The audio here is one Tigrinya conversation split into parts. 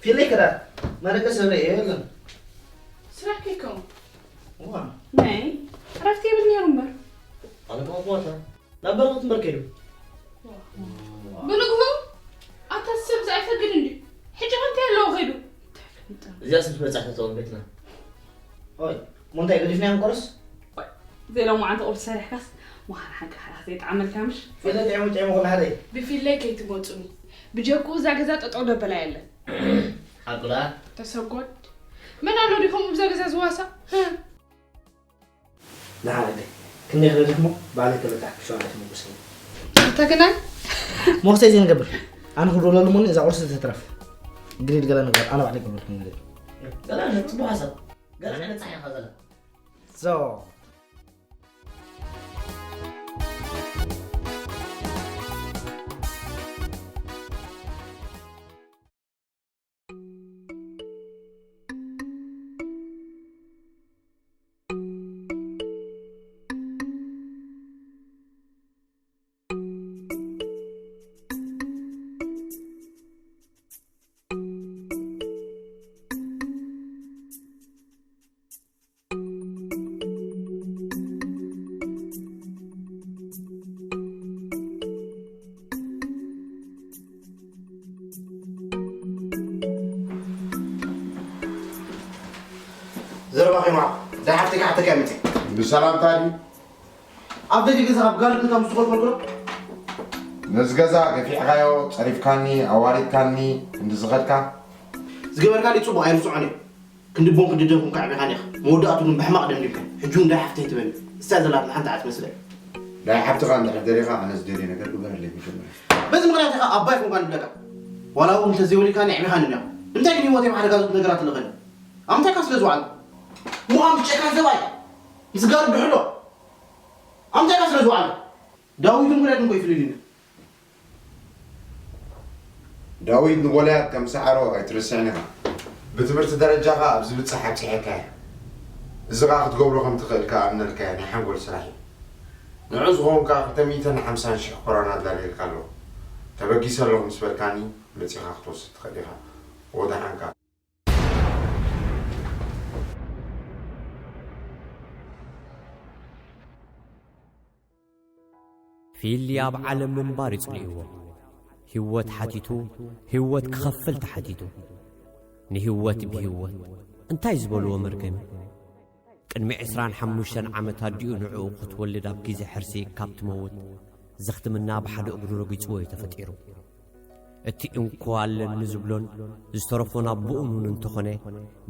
ፊለይ ከዳ መረቀ ሰብረ እየ የለን። ስራሕ ከይከውን ዋ ናይ ዕረፍቲ ይብል ነይሩ እምበር ኣነ ከመኳታ ናብ በረኸት እምበር ከይዱ። ብንግሁ ኣታ ሰብ ዝኣይፈግድ እንዲ ሕጂ ከምታይ ኣለዎ ከይዱ እዚኣ ስብ መጻሕፈተውን ቤትና ኦይ ሞንታይ ገዲፍና ንቆርስ ዘይሎም መዓንቲ ቁርሲ ሰሪሕካስ ምዃን ሓቂ ሓቂ ዘይጠዓመልካ ምሽ ፊለ ጥዕሙ ጥዕሙ ኩሉ ሓደ ብፊለይ ከይትመፁኒ ብጀኩ እዛ ገዛ ጠጠው ደበላ የለን ሓቁላ ተሰጎድ መን ኣሎ ዲኹም እብዛ ገዛ ዝዋሳ ንሓደ ክንደይ ክበልሕ እሞ ባዕለይ ተበላሕ ክሸዋለት ምጉስኒ ተገናኝ ሞክሰይ ዘይንገብር ኣነ ክብሎ ለሉ ሞኒ እዛ ቁርሲ ተትረፍ ግሪድ ገለ ነገር ኣነ ባዕለይ ክብለልኩም ግሪድ ገላ ጽቡቅ ሓሳብ ገላ ዓይነት ፀሓይ ኢኻ ዘላ ዞ ዘረባ ከይማዕ ዳይ ሓፍቲ ክሓተካ እየ መፅእ ብሰላምታ ድዩ? ኣብ ደገ ገዛ ካብ ጋርድ ንታ ምስ ዝኾልኮልኩ ነዚ ገዛ ገፊዕኻዮ፣ ጸሪፍካኒ፣ ኣዋሪድካኒ፣ እንድዝኸድካ ዝገበርካኒ ፅቡቕ ኣይርስዖን እየ ክንዲ ቦን ክንዲ ደም ኩንካ ዕቢኻኒ ኢኻ መወዳእቱ ግን ብሕማቕ ደምዲምካ ሕጂ እውን ዳይ ሓፍተይ ትበኒ እሳ ዘላትና ሓንቲ ዓት መስለ ናይ ሓብትኻ እንድሕር ደሊኻ ኣነ ዝደልዮ ነገር ግበረለይ መጀመርያ በዚ ምኽንያት ኢኻ ኣባይ ኮንካ ንብለካ ዋላ እውን እንተዘይወሊድካኒ ዕቢኻኒ እኒኻ ንምንታይ ግን ህይወተይ ብሓደጋ ዘውት ነገራት ኣለኸኒ ኣብ ምንታይ ካብ ስለ ዝውዓል ምዃን ብጨካን ሰብኣይ ምስ ጋር ብሕሎ ኣብ ምንታይ ካብ ስለ ዝውዓል ዳዊት እንኮ ዳድ እንኮ ይፍልልኒ ዳዊት ንጎልያድ ከም ሰዓሮ ኣይትርስዕን ኢኻ ብትምህርቲ ደረጃኻ ኣብ ዝብጽሕ ኣብጺሐካ እየ እዚ ኸኣ ክትገብሮ ከም ትኽእል ከኣምነልካ እየ ናይ ሓንጎል ስራሕ እዩ ንዑ ዝኾንካ ክልተ ሚእትን ሓምሳን ሽሕ ኮሮና ኣዳልየልካ ኣለኹ ተበጊሰ ኣለኹ ምስ በልካኒ መጺኻ ክትወስድ ትኽእል ኢኻ ወደሓንካ ፊሊ ኣብ ዓለም ምንባር እዩ ጽልእዎ። ህይወት ሓቲቱ፣ ህይወት ክኸፍል ተሓቲቱ። ንህይወት ብህይወት እንታይ ዝበልዎ መርገም እዩ? ቅድሚ ዕስራን ሓሙሽተን ዓመት ኣዲኡ ንዕኡ ክትወልድ ኣብ ግዜ ሕርሲ ካብ ትመውት ዘኽትምና ብሓደ እግሩ ረጊጽዎ እዩ ተፈጢሩ። እቲ እንኮ ኣለኒ ዝብሎን ዝተረፎን ኣቦኡን እውን እንተኾነ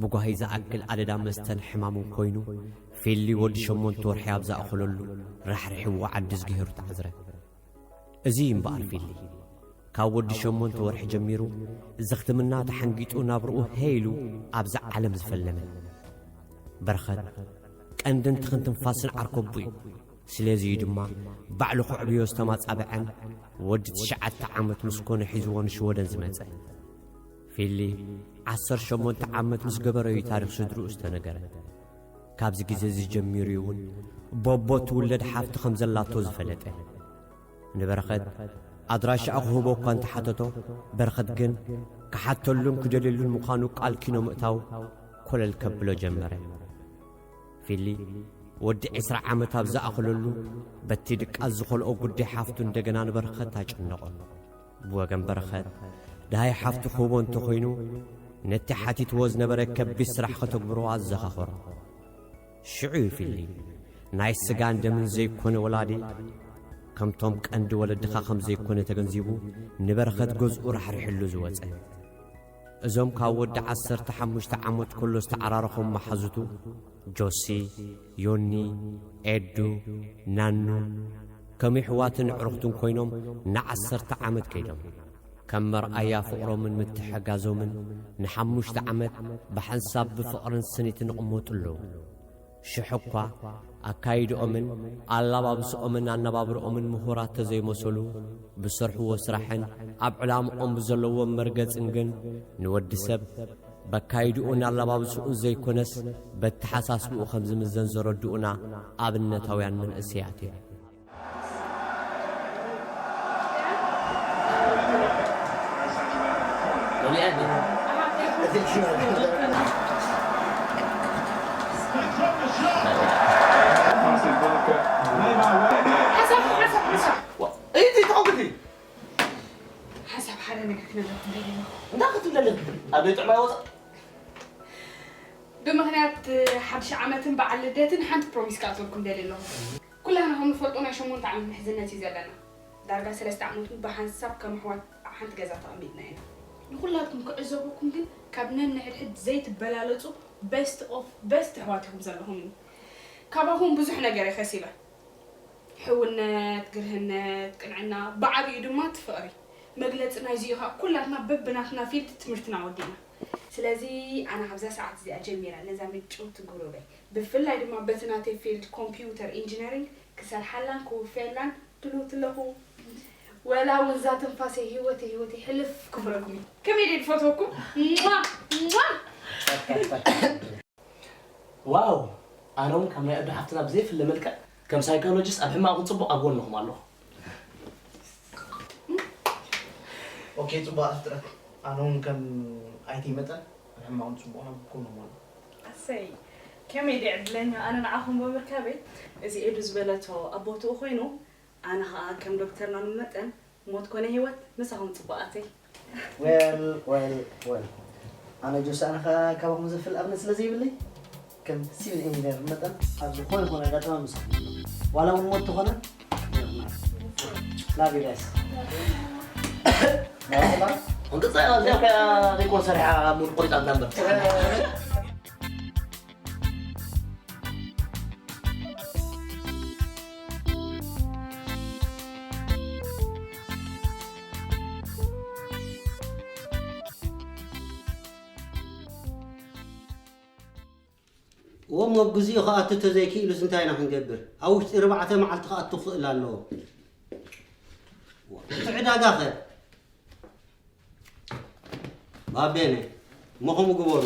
ብጓሂ ዝኣክል ኣደዳ መስተን ሕማምን ኮይኑ ፊሊ ወዲ ሸሞንተ ወርሒ ኣብ ዝኣኸለሉ ራሕሪሕዎ ዓዲ ዝግሄሩ ተዓዝረ። እዚ እምበኣር ፊሊ ካብ ወዲ ሸሞንተ ወርሒ ጀሚሩ ዘኽትምና ተሓንጊጡ ናብርኡ ሄ ኢሉ ኣብዛ ዓለም ዝፈለመ። በረኸት ቀንድን ትኽን ትንፋስን ዓርከቡ እዩ። ስለዚ እዩ ድማ ባዕሉ ከዕብዮ ዝተማጻበዐን ወዲ ትሽዓተ ዓመት ምስ ኮነ ሒዝዎ ንሽወደን ዝመጸ። ፊሊ ዓሰርተ ሸሞንተ ዓመት ምስ ገበረ እዩ ታሪኽ ስድርኡ ዝተነገረ። ካብዚ ግዜ እዚ ጀሚሩ እዩ እውን ቦቦ ትውለድ ሓፍቲ ከም ዘላቶ ዝፈለጠ። ንበረኸት ኣድራሻኣ ክህቦ እኳ እንተሓተቶ በረኸት ግን ክሓተሉን ክደልየሉን ምዃኑ ቃል ኪኖ ምእታው ኮለል ከብሎ ጀመረ። ፊሊ ወዲ ዕስራ ዓመት ኣብ ዝኣኽለሉ በቲ ድቃስ ዝኸልኦ ጉዳይ ሓፍቱ እንደገና ንበረኸት ኣጨነቖ። ብወገን በረኸት ደሃይ ሓፍቱ ክህቦ እንተኾይኑ ነቲ ሓቲትዎ ዝነበረ ከቢድ ስራሕ ከተግብሮ ኣዘኻኸሮ። ሽዑ እዩ ፊሊ ናይ ስጋን ደምን ዘይኮነ ወላዲ ከምቶም ቀንዲ ወለድኻ ከም ዘይኮነ ተገንዚቡ ንበረኸት ገዝኡ ራሕሪሕሉ ዝወፀ። እዞም ካብ ወዲ ዓሰርተ ሓሙሽተ ዓመት ከሎ ዝተዓራረኾም መሓዙቱ ጆሲ፣ ዮኒ፣ ኤዱ፣ ናኑ ከም ይሕዋትን ኣዕሩኽቱን ኮይኖም ንዓሰርተ ዓመት ከይዶም። ከም መርኣያ ፍቕሮምን ምትሕጋዞምን ንሓሙሽተ ዓመት ብሓንሳብ ብፍቕርን ስኒትን ይቕመጡ ኣለዉ። ሽሕ እኳ ኣካይድኦምን ኣላባብስኦምን ኣነባብርኦምን ምሁራት ተዘይመሰሉ ብሰርሕዎ ስራሕን ኣብ ዕላምኦም ብዘለዎም መርገጽን ግን ንወዲ ሰብ በካይድኡን ኣላባብስኡን ዘይኮነስ በተሓሳስብኡ ከም ዝምዘን ዘረድኡና ኣብነታውያን መንእሰያት እዮም። ሓሳብ ሓሳብ ሓሳብ እቲ ተቐብቲ ሓሳብ ሓደ ነገር ክነግረኩም ደሊ ኣለኹ። እንታይ ክትብለለይ? ኣብ ጥዕማ ይወፅእ። ብምኽንያት ሓድሽ ዓመትን በዓል ልደትን ሓንቲ ፕሮሚስ ክኣትወልኩም ደሊ ኣለኹ። ኩላህና ከም ንፈልጦ ናይ ሸሞንተ ዓመት ምሕዝነት እዩ ዘለና። ዳርጋ ሰለስተ ዓመት እውን ብሓንሳብ ከም ኣሕዋት ኣብ ሓንቲ ገዛ ተቐሚጥና ኢና። ንኹላትኩም ክዕዘበኩም ግን ካብ ነንሕድሕድ ዘይትበላለጹ ቤስት ኦፍ ቤስት ኣሕዋት ኢኹም ዘለኹምኒ። ካባኹም ብዙሕ ነገር እየ ከሲበ። ሕውነት፣ ግርህነት፣ ቅንዕና፣ ብዓቢኡ ድማ እቲ ፍቕሪ። መግለጺ ናይዚ እዩ ኸኣ ኩላትና በብናትና ፊልድ ትምህርትና ወዲእና። ስለዚ ኣነ ካብዛ ሰዓት እዚኣ ጀሚረ ነዛ ምጭውቲ ጉሩበይ ብፍላይ ድማ በቲ ናተይ ፊልድ ኮምፒውተር ኢንጂነሪንግ ክሰርሓላን ክውፈየላን ድልውቲ ኣለኹ። ወላ እውን እዛ ትንፋሰይ ህይወተይ ህይወተይ ሕልፍ ክብረኩም እዩ። ከመይ ድየ ዝፈትወኩም። ሟ! ሟ! ዋው! ኣነ እውን ካብ ናይ ኣዱ ሓፍትና ብዘይፍለ መልክዕ ከም ሳይኮሎጂስት ኣብ ሕማቕን ጽቡቕ ኣብ ጎንኹም ኣለኹ። ኦኬ ጽቡቕ ፍጥረት ኣነ እውን ከም ኣይቲ መጠን ኣብ ሕማቕን ጽቡቕን ኣብ ጎንኹም ኣለኹ። ኣሰይ ከመይ ድየ ዕድለኛ ኣነ ንዓኹም ብምርካበይ። እዚ ኤዱ ዝበለቶ ኣብ ቦትኡ ኮይኑ ኣነ ኸኣ ከም ዶክተርና መጠን ሞት ኮነ ህይወት ምሳኹም ጽቡቓተይ። ዌል ዌል ዌል ኣነ ጆሲ ኣነ ኸኣ ካባኹም ዝፍል ኣብነት ስለ ዘይብለይ ከም ሲቪል ኢንጂነር መጠን ኣብ ዝኾነ ይኹን ኣጋጣሚ ምሳኹም ኣለኹ። ዋላ እውን ሞት ተኾነ ላቭ ዩ ጋይስ። እንቅፃ እዚኣ ከ ዘይኮን ሰሪሓ ሙድ ቆሪፃ እምበር እሞ ኣብ ግዚኡ ክኣቱ ተዘይክኢሉስ እንታይ ኢና ክንገብር? ኣብ ውሽጢ ርባዕተ መዓልቲ ክኣቱ ክኽእል ኣለዎ። እቲ ዕዳጋ ኸ? ባቤነ፣ እሞ ከምኡ ግበሩ።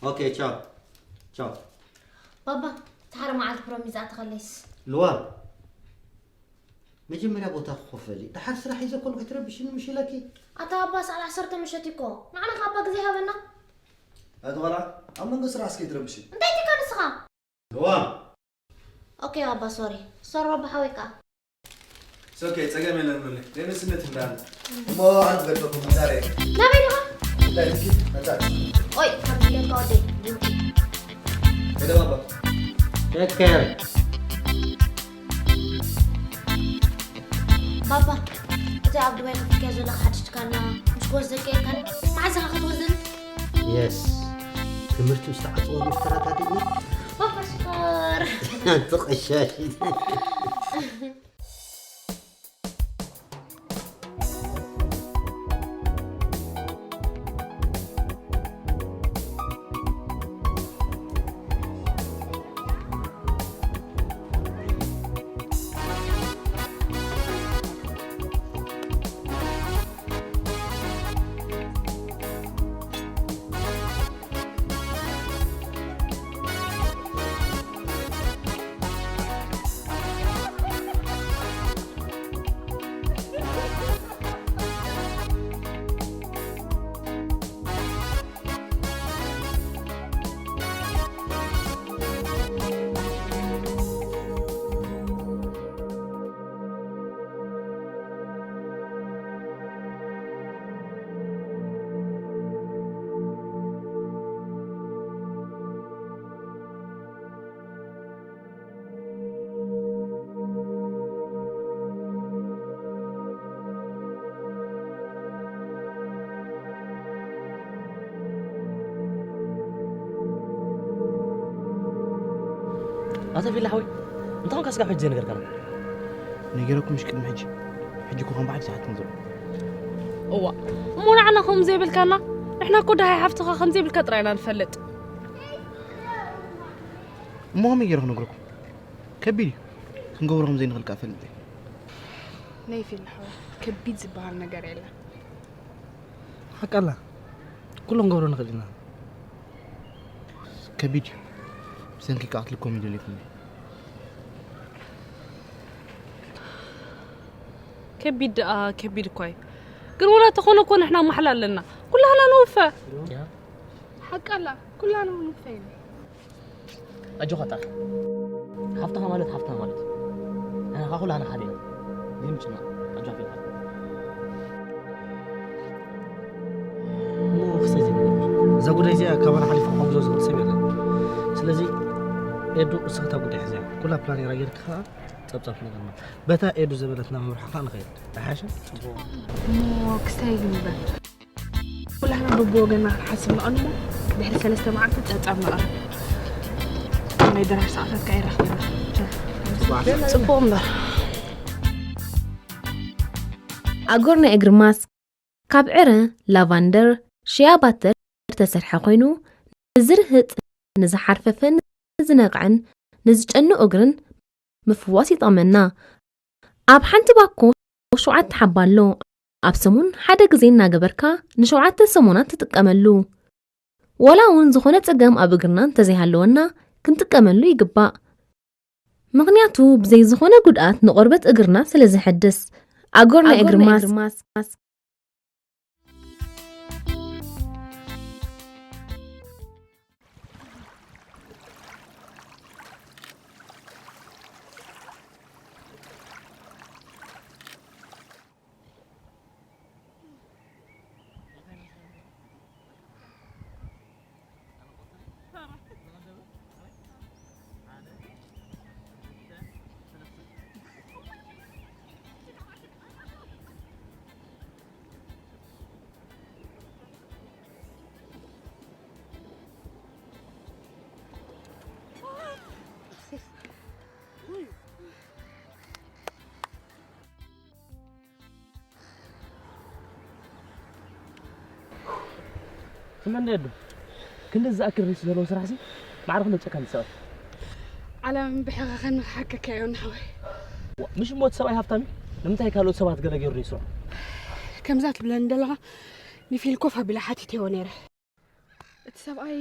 ኦኬ፣ ቻው። ቻው። ባባ፣ እቲ ሓደ መዓልቲ ፕሮሚዝ ዝኣተኸለይስ? ልዋም፣ መጀመርያ ቦታ ክኸፈሊ፣ ደሓር ስራሕ ሒዘ ኮን ከይትረብሽኒ ምሽ ኢለኪ። ኣታ ኣባ ሰዓት ዓሰርተ ምሸት እኮ። ንዓና ከ ኣባ ግዜ ሃበና። ኣቲ ቆልዓ ኣብ መንጎ ስራሕ እስከ ይትረብሽኒ። እንታይ ቲካ ንስኻ? ልዋም። ኦኬ ኣባ ሶሪ። ሶሪ ኣባ ሓወይ ከኣ። It's okay ጸገም የለን ምለ። ናይ ንስነት እንዳን። እሞ ኣንት ገድፈኩም እንዳሬ። ናበይ ዲኻ? እንታይ ትኪ? መጻት። ኦይ ካብ ድሌትካ ወደይ። ቡንቲ። ሄደ ባባ። Take care. ባባ፣ እቲ ኣብ ዱባይ ከፊትካዮ ዘለኻ ሓድሽ ድኳንና ምስ ክወስደካ ኢልካኒ፣ መዓዝ ኢኻ ክትወስደኒ? የስ፣ ትምህርቲ ምስ ተዓጸወ ምስ ተረዳዲእና። ባባ ሽኮር። ኣንቲ ቀሻሽ። ኣቶ ፊላ ሓወይ፣ እንታይ ኮንካ ስጋብ ሕጂ ዘይነገርካና? ነጊረኩምሽ ቅድሚ ሕጂ። ሕጂ እኮ ከም በዓል ሰዓት ንዘሎ። እዋ፣ እሞ ንዓና ከምኡ ዘይብልካና? ንሕና እኮ ደሃይ ሓፍትኻ ከም ዘይብልካ ጥራይ ኢና ንፈልጥ። እሞ ከመይ ገይረ ክነግረኩም? ከቢድ እዩ። ክንገብሮ ከም ዘይንኽእል ከኣ ፈልጥ እየ። ናይ ፊል ሓወይ፣ ከቢድ ዝበሃል ነገር የለን። ሓቃላ ኩሎም ገብሮ ንኽእል ኢና። ከቢድ እዩ። ብሰንኪ ክኣትልኩም ይደልየኩም እየ። ከቢድ ደኣ ከቢድ እኳ እዩ። ግን ወላ ተኾነ እኮ ንሕና ማሕላ ኣለና። ኩላህና ንውፈ። ሓቃላ ኩላህና ንውፈ ኢና። ኣጆኻ ጥራሕ። ሓፍትኻ ማለት ሓፍትና ማለት እዩ። ንሕና ካብ ኩላህና ሓደ ኢና። ዘይምጭና ኣጆኻ ኢልካ። እሞ ክስተ ዘይብሉ። እዛ ጉዳይ እዚኣ ካባና ሓሊፉ ክሕግዞ ዝኽእል ሰብ የለን። ስለዚ ኤዱ፣ እስኺ እታ ጉዳይ ሕዝያ። ኩላ ፕላን ጌርካ ጸብጻብ ክነግርና። በታ ኤዱ ዘበለትና መምርሒ ከዓ ንኸይድ። ኣይሓሸን? ጽቡቕ። እሞ ክስታይ ይግበር። ኩላህና በብወገንና ክንሓስብ ንቐንሞ ድሕሪ ሰለስተ መዓልቲ ጸብጻብ ነቕርብ። ናይ ድራር ሰዓታት ከዓ ይራኽበና። ጽቡቕ እምበር። ኣጎር ናይ እግሪ ማስክ ካብ ዕረ፣ ላቫንደር፣ ሽያ ባተር ዝተሰርሐ ኮይኑ፣ ንዝርህጥ፣ ንዝሓርፈፈን ንዝነቕዐን ንዝጨኑ እግርን ምፍዋስ ይጠቕመና። ኣብ ሓንቲ ባኮ ሸውዓተ ሓባ ኣሎ። ኣብ ሰሙን ሓደ ግዜ እናገበርካ ንሸውዓተ ሰሙናት ትጥቀመሉ። ዋላ እውን ዝኾነ ጸገም ኣብ እግርና እንተዘይሃለወና ክንጥቀመሉ ይግባእ። ምኽንያቱ ብዘይ ዝኾነ ጉድኣት ንቆርበት እግርና ስለ ዝሕድስ። ኣጎር ናይ እግሪ ማስክ። ትመን ዶ? ክንዲ ዝኣክል ሪስ ዘለዎ ስራሕ ሲ ማዕረ ክንደብ ጨካን ሰባት። ዓለም ብሕኸኸኒ ክሓከካ እዮ ንሓወይ። ዋ፣ ምሽ ሞት ሰብኣይ ሃብታም እዩ። ንምንታይ ካልኦት ሰባት ገለ ገይሩ ይስርሑ? ከምዛ ትብለኒ ዘለኻ ንፊል ኮፍ ኣቢለ ሓቲተዮ ነይረ። እቲ ሰብኣይ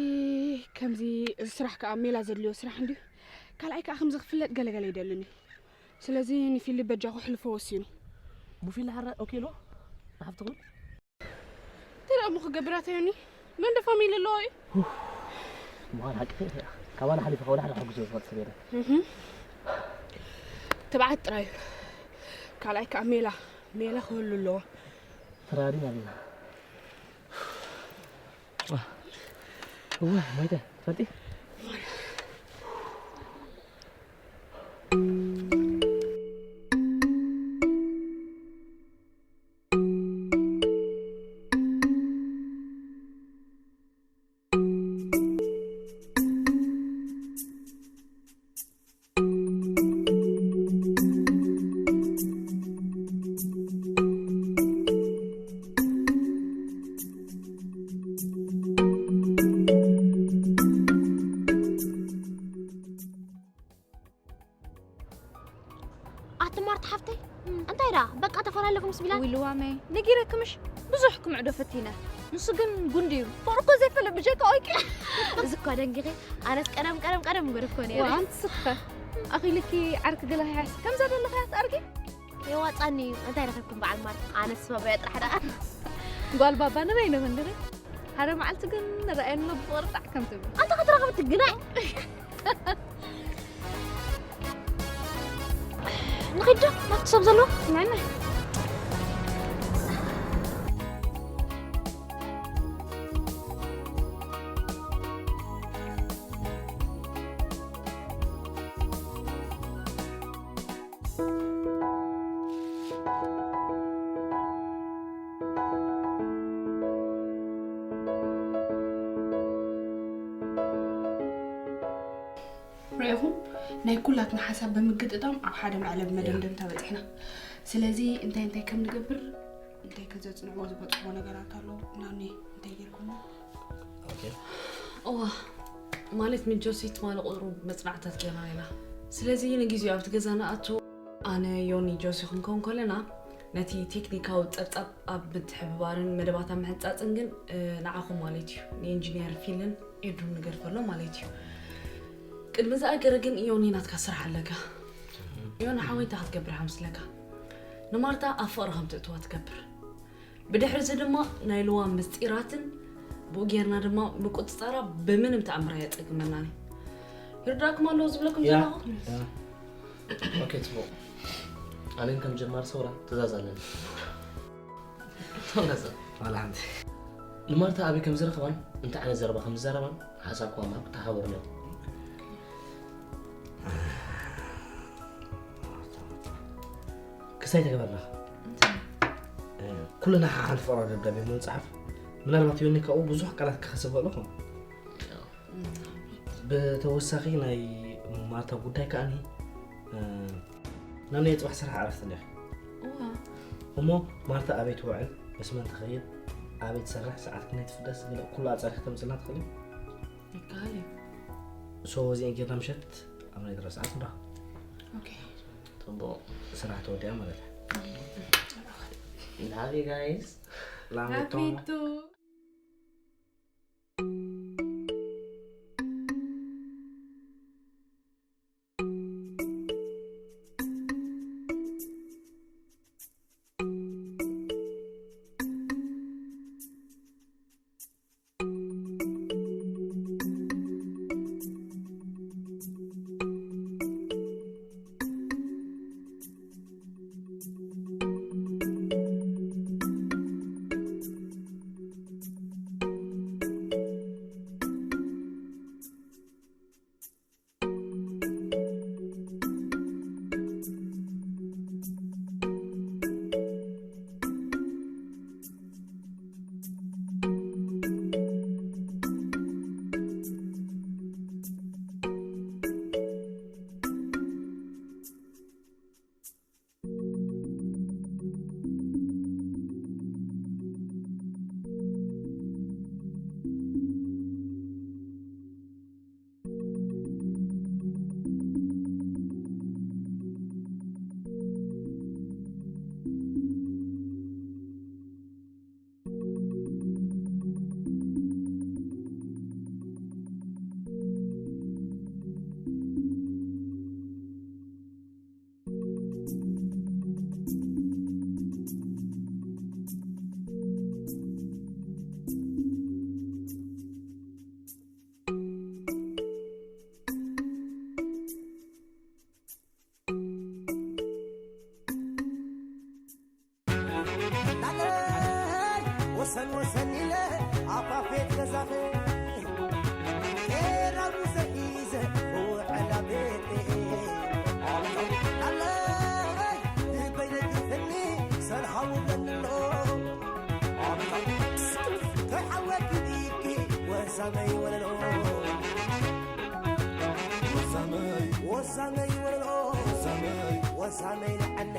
ከምዚ፣ እዚ ስራሕ ከኣ ሜላ ዘድልዮ ስራሕ እንድዩ። ካልኣይ ከኣ ከምዚ ክፍለጥ ገለገለ ይደልን እዩ። ስለዚ ንፊሊ በጃኹ ሕልፎ ወሲኑ። ሙፊላ ሓራ ኦኬ ኢልዎ? ንሓፍቲ ክብል? እንታይ ደኣ እሞ ክገብር ኣተዮኒ? መን ዶ ፋሚሊ ኣለዎ እዩ? ምዃን ሓቂ ኢኻ። ካባና ሓሊፋ ካብ ወላሕና ሕጉስ ዝፈልጥ ሰብ የለን። እህ። ትብዓት ጥራይ እዩ። ካልኣይ ከኣ ሜላ፣ ሜላ ክህሉ ኣለዎ። ተራዲና ኣለና። እዋ፣ ሞይተ፣ ትፈልጢ? ኣቲ ማርት ሓፍተይ፣ እንታይ ደኣ በቃ ተፈላለኹምስ ቢላ? ውይ ልዋመይ፣ ነጊረክምሽ ብዙሕ ክምዕዶ ፈቲነ። ንሱ ግን ጉንዲ እዩ። ፍቕሪ እኮ ዘይፈልጥ ብጀካ ኦይኪ። እዚ እኳ ደንጊኺ፣ ኣነስ ቀደም ቀደም ቀደም እምበር እኮ ነይረ። ዋ፣ ኣንቲ ስኽፈ። ኣኺልኪ ዓርኪ ገለ ክሕስ ከምዛ ዘለኽያ ትኣርጊ? የዋጻኒ እዩ። እንታይ ረኸብኩም በዓል ማርት? ኣነስ ባባያ ጥራሕ ደኣ። ጓል ባባ ንበይነ መንደረ። ሓደ መዓልቲ ግን ንረኣየኒ ብፍቕሪ ጣዕ ከም ትብል። ኣንታ ክትረኽብ ትግናይ። ንኺድ ዶ ናብቲ ሰብ ዘሎ? ንዕና። ርኢኹም፣ ናይ ኩላትና ሓሳብ ብምግጥጣም ኣብ ሓደ መዕለቢ መደምደምታ በጺሕና። ስለዚ እንታይ እንታይ ከም ንገብር፣ እንታይ ከዘጽንዕዎ ዝበጽሕዎ ነገራት ኣሎ፣ ናኒ እንታይ ጌርኩሞ? ኦኬ። እዋ፣ ማለት ንጆሲ ትማሊ ቁጽሩ መጽናዕታት ጌርና ኢና። ስለዚ ንግዜኡ ኣብቲ ገዛ ንኣቱ፣ ኣነ፣ ዮኒ፣ ጆሲ ክንከውን ከለና፣ ነቲ ቴክኒካዊ ጸብጻብ ኣብ ምትሕብባርን መደባት ኣብ ምሕንጻጽን ግን፣ እ፣ ንዓኹም ማለት እዩ፣ ንኢንጂነር ፊልን ኤዱን ንገድፈሎም ማለት እዩ። ቅድሚ ዝኣገረ ግን ዮኒ ናትካ ስራሕ ኣለካ። ዮኒ ሓወይ እንታይ ክትገብር ኢኻ መስለካ? ንማርታ ኣብ ፍቕሪ ከም ትእትዋ ትገብር። ብድሕሪ እዚ ድማ ናይ ልዋም ምስጢራትን ብኡ ጌርና ድማ ምቁጽጻራ ብምንም ተኣምር ኣየጸግመናን እዩ። ይርዳእኩም ኣሎ ዝብለኩም ያ ዘለኹ? ያ። ኦኬ፣ ጽቡቕ። ኣነን ከም ጀማሪ ሰውራ ትእዛዝ ኣለኒ። ተውነዘ ዋላ ሓንቲ። ንማርታ ኣበይ ከም ዝረኸባን እንታይ ዓይነት ዘረባ ከም ዝዛረባን ሓሳብ ክዋማ ክተሓባበሩ ነይሩ። ክሳይ ተገበርና ኩልና ሓንቲ ፍቕራዊ ደብዳቤ ምንፅሓፍ። ምናልባት ዮኒ ካብኡ ብዙሕ ቃላት ክኸስብ ይኽእል ይኸውን። ብተወሳኺ ናይ ማርታ ጉዳይ ከኣኒ ናብ ናይ ፅባሕ ስራሕ ዕረፍቲ እንዲኻ። እዋ እሞ ማርታ ኣበይ ትውዕል፣ ምስ መን ትኸይድ፣ ኣበይ ትሰርሕ፣ ሰዓት ክንደይ ትፍደስ፣ ገለ ኩሉ ኣፃሪኽ ተምፅልና ትኽእል እዩ። ይከኣል እዩ። ሶ እዚአን ጌርና ምሸት ኣብ ናይ ድሮ ሰዓት ንራኸብ። ኦኬ። ጽቡቕ። ስራሕ ተወዲኣ ማለት እዩ። Love you guys. ላሜቶ ላሜቶ። ናለይ ወሰን ወሰን ኢለ ኣፋፌት ገዛኺ ኤራቡ ዘሒዘ ውዕላ ቤቴ ናለይ ልበይ ነጊፈኒ ሰልሃው ብለንሎ ተሓወኪ ዲኪ ወሳመይ ወለሎ ወሳመይ ወለሎ ወሳመይ ንዓኒ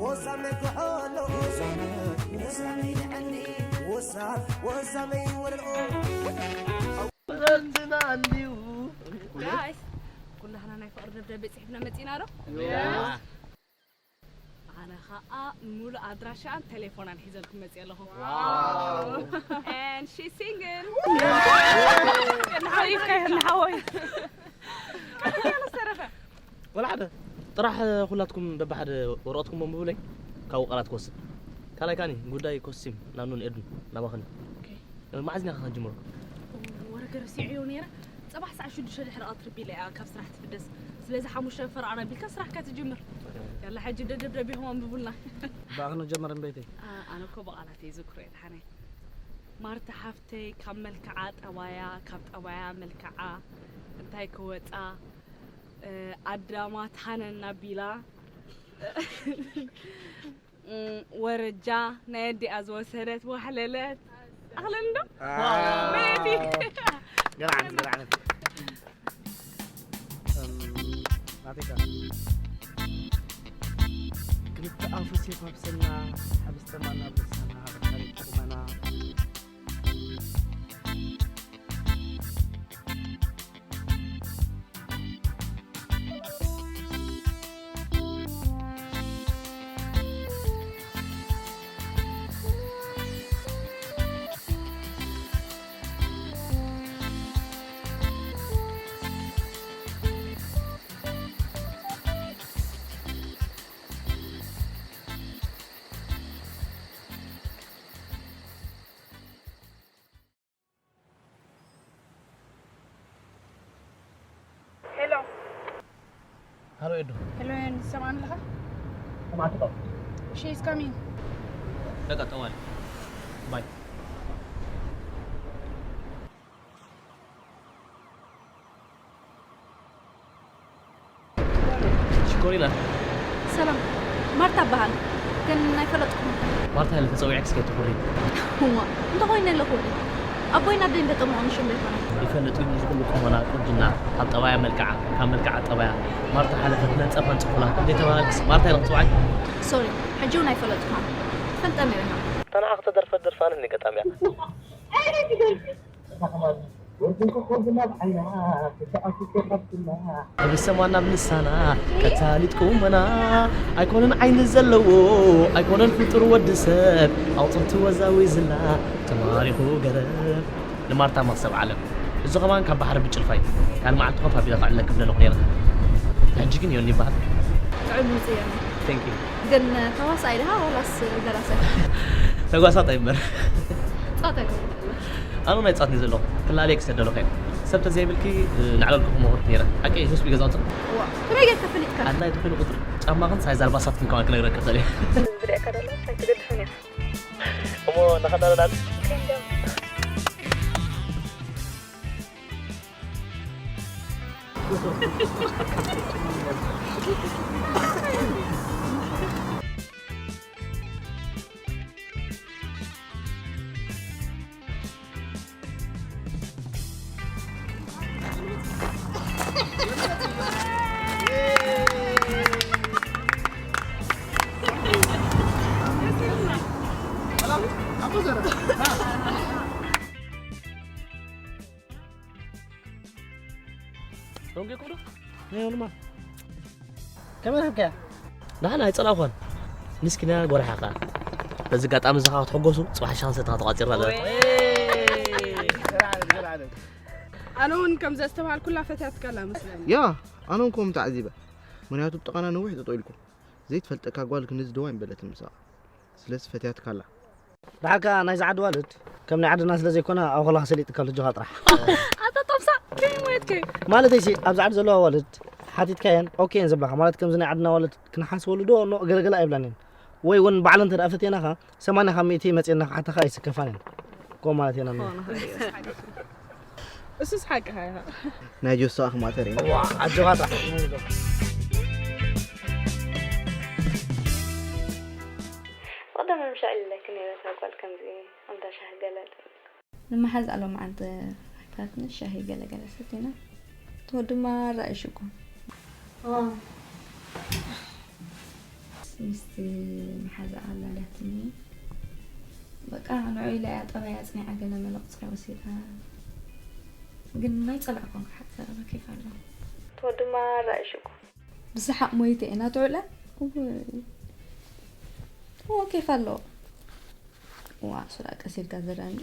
ወሳመይ ክሕሎ ወሳመይ ንዓኒ ወሳመይ ወለሎ ረድና እንዲሁ ጋይስ ኩላህና ናይ ፍቕሪ ደብዳቤ ጽሒፍና መጺና ዶ? ኣነ ኸኣ ሙሉእ ኣድራሻኣን ቴሌፎናን ሒዘልኩም መጽእ ኣለኹ። And she's single። ንሓወይ ይፍካይ ንሓወይ። ቀጥታ ዝተረፈ። ወላ ሓደ ጥራሕ ኩላትኩም በብሓደ ወረቐትኩም ኣንብቡለይ ካብኡ ቃላት ክወስድ ካልኣይ ካኒ ጉዳይ ኮስቲም ናብ ኑን ኤድን ናባኽን መዓዝ ኢና ክንጅምሮ ወረገ ረሲዐዮ ነይረ። ጽባሕ ሰዓት ሽዱሽተ ድሕሪ ቀትሪ ቢለ እያ ካብ ስራሕ ትፍደስ። ስለዚ ሓሙሽተ ፈርቓን ኣቢልካ ስራሕካ ትጅምር። ያላ ሕጂ ደደብ ደቢኹም ኣንብቡልና። ብኣኽን ጀመር እምበይተይ ኣነ እኮ ብቓላት እየ ዝክሮ እየ ሓነይ። ማርታ ሓፍተይ ካብ መልክዓ ጠባያ ካብ ጠባያ መልክዓ እንታይ ክወፃ ኣዳማ ትሃነና ቢላ ወረጃ ናይ ኣዲኣ ዝወሰደት ዋሕለለት ኣኽለን ዶ? በየቲ ገርዓነት ገርዓነት ናቴካ ክልተ ኣፉ ሴፍ ኣብሰና ኣብ ዝተማና ብሳና ኣብ ታሪክ ቁመና Hello, Edu. Hello, Ian. Sama'an laka? Sama'an laka? She is coming. Laka, tawal. Bye. ሽኮሪና። ሰላም፣ ማርታ እበሃል። ግን ኣይፈለጥኩኹም። ማርታ ኢለ ተጸዊዐክስ ከይትኹሪ። እዋ፣ እንተ ኾይነ ኣለኹ። ኣቦይን ኣደይን ደጠምዖም ሽም ዘይኮነ። ይፈልጥ እዩ፣ እዚ ኩሉ ቁመና፣ ቁንጅና፣ ካብ ጠባያ መልክዓ፣ ካብ መልክዓ ጠባያ። ማርታ ሓለፈት፣ ነንጸፋ ንጽፉላ። እንዴ ተባሃልክስ ማርታ ኢለ ክጽውዓይ? ሶሪ፣ ሕጂ እውን ኣይፈለጥኩኻን። ትፈልጠኒ ኢኻ። እታ ንዓ ክተደርፈ ደርፋ ኣነኒ ገጣሚያ። ሕብሪ ሰማና ብልሳና፣ ከታሊት ቁመና፣ ኣይኮነን ዓይኒ ዘለዎ፣ ኣይኮነን ፍጡር ወዲ ሰብ፣ ኣቑጽልቲ ወዛዊዝላ፣ ተማሪኹ ገረብ። ንማርታ መኽሰብ ዓለም። እዚ ኸማን ካብ ባሕሪ ብጭልፋ እዩ። ካልእ መዓልቲ ኮፍ ኣቢለ ከዕልለኪ ምደለኹ ነይረ። ሕጂ ግን ዮኒ ይበሃል። ጥዑም ድምጺ እያ። Thank you። ግን ተዋሳኣይ ድኻ ዋላስ ደራሳይ? ተጓሳጣይ እምበር። ጻታ ይኮን? ኣነ ናይ ጻትኒ ዘለኹ። ክላለየ ክሰደለኹ እየ። ሰብ ተዘይብልኪ፣ እ፣ ንዕለልኩ ክመኹርክ ነይረ። ሓቂ ህዝቢ ገዛውትን? ዋ፣ ከመይ ጌርካ ፈሊጥካ? ኣድላይ ተኾይኑ ቁጽሪ ጫማኽን ሳይዝ ኣልባሳትክን ከማን ክነግረኪ እኽእል እየ። ዝብልዕካ ዘሎ ኣይትገድፍን እያ። እሞ ንኸዳ ንላል። ሮንጌ ኮዶ? ናይ ሆንማ። ከመይ ረኺብካያ? ንዓና ኣይጸላእኳን። ምስኪና ጎራሓ ከኣ። በዚ ኣጋጣሚ እዚ ከኣ ክትሕጎሱ፣ ጽባሕ ሻንሰ እታ ተቋጺርና ኣለና። ወይ! ኣነ እውን ከም ዘስተብሃልኩላ ፈትያትካ ኣላ መስለኒ። ያ፣ ኣነ እውን ከምኡ ተዓዚበ። ምኽንያቱ ብጥቓና ነዊሕ ጠጠው ኢልኩም። ዘይትፈልጠካ ጓል ክንዝደው ኣይምበለትን ምሳኻ። ስለዚ ፈትያትካ ኣላ። ደሓር ከኣ ናይዚ ዓዲ ኣዋልድ ከም ናይ ዓድና ስለ ዘይኮና ኣብ ኸላኻ ሰሊጥካ ልጆኻ ጥራሕ። ኣታ ጦብሳ፣ ከመይ ማለት ከ? ማለተይሲ ኣብዚ ዓዲ ዘለዋ ኣዋልድ ሓቲትካየን ኦኬ እየን ዝብላኻ። ማለት ከምዚ ናይ ዓድና ኣዋልድ ክንሓስበሉ ዶ ኖእ ገለገለ ኣይብላን እየን። ወይ እውን ባዕለን እንተ ደኣ ፈትየናኻ ሰማንያ ካብ ሚእቲ መጺኤን እናኸሓታኻ ኣይስከፋን እየን። ከምኡ ማለት እየን ኣነ። እሱስ ሓቅኻ ኢኻ። ናይ ጆስ ከኣ ክማተር እዩ። ዋ፣ ኣጆኻ ጥራሕ። ብቐደም ምሻዕ ኢለኪ ነይረ፣ እታ ጓል ከምዚ ኣብ እንዳ ሻሂ ገለ ትብል። ንመሓዛኣ ሎማዓንቲ ኣይፋትኒ ሻሂ ገለ ገለ ሰቲና። ትወዲ ማራ እዩ ሽኮር። ዋ። ምስቲ መሓዛኣ ኣላልያትኒ። በቃ ንዑ ኢላ እያ ጠባይ ኣጽኒዓ ገለ መለ ቁጽሪ ወሲዳ። ግን ናይ ጸላእኳ ሓቂ ዘረባ ኬፍ ኣለዎ። ትወዲ ማራ እዩ ሽኮር። ብሰሓቕ ሞይተ እየ ናቱ ዕለ። እወ። እወ፣ ኬፍ ኣለዎ። ዋ፣ ሱራ ቀስ ኢልካ ዝረኣኒ።